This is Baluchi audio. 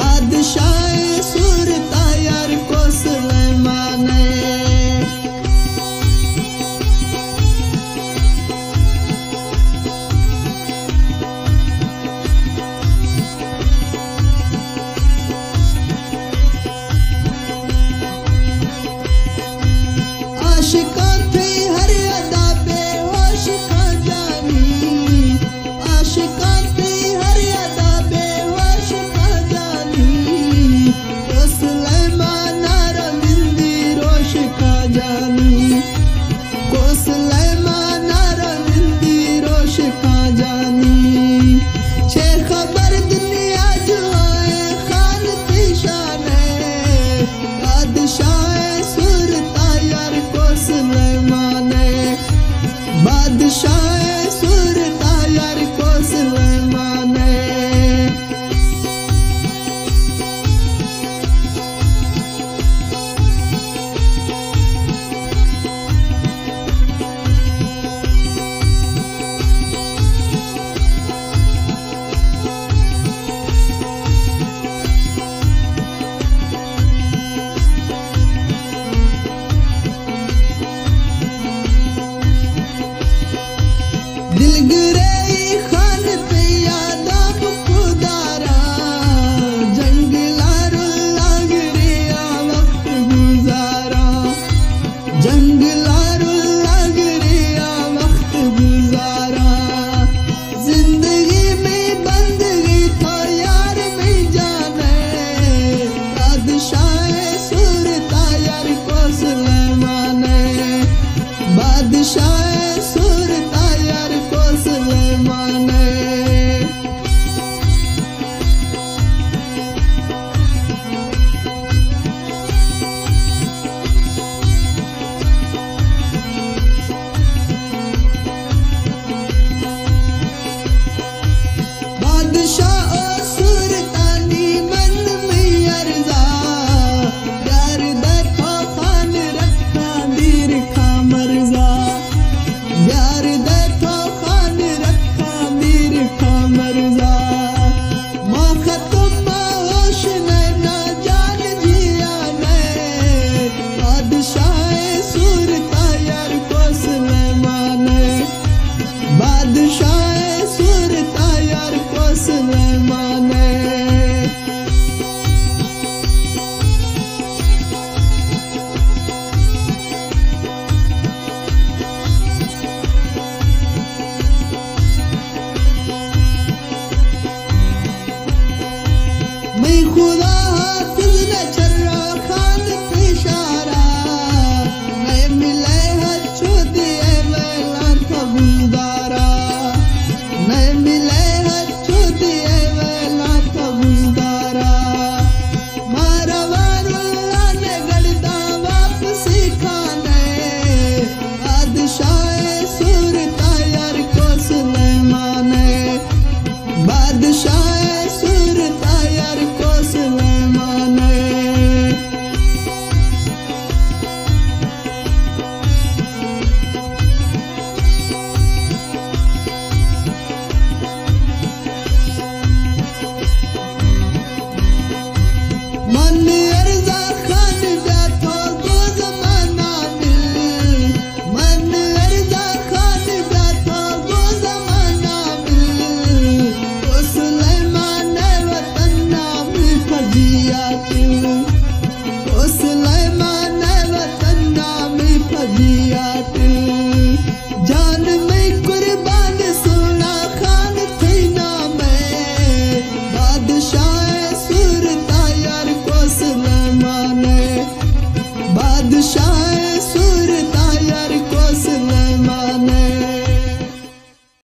بادشاہ ءِ سورتا یار کو سلیمان ءِ۔ عاشقاں تئی ہر ادا بے ہوش خاں جانی، عاشقاں تئی ہر ادا بے ہوش خاں جانی، او سلیمان ءَ را نندی روش خاں جانی۔ کو سلیمان ءَ را نندی روش خاں جانی۔ چے خبر دنیا جوائیں خان پیشان ءِ۔ بادشاہ ءِ سورتا یار کو سلیمان ءِ۔ بادشاہ ءِ سورتا یار کو سلیمان ءِ۔ دلگرے خان پہ یاداں بکداراں، جنگلار لاگرے آ وقت گزاراں، جنگلار لاگرے آ وقت گزاراں۔ زندگی میں بندگی تو یار میں جان ءِ۔ بادشاہ ءِ سورتا یار کو سلیمان ءِ۔ بادشاہ ءِ سورتا یار کو سلیمان ءِ۔ بادشاہ او سورتانی من میں ارزا، یار دے تو خان رکھاں دیر کھاں مرزا، یار دے تو خان رکھاں دیر کھاں مرزا۔ ما ختم ما ہوش نہ نا جان جیان ءِ۔ بادشاہ ءِ سورتا یار کو سلیمان ءِ۔ بادشاہ ءِ سورتا یار کو سلیمان ءِ۔ میں خدا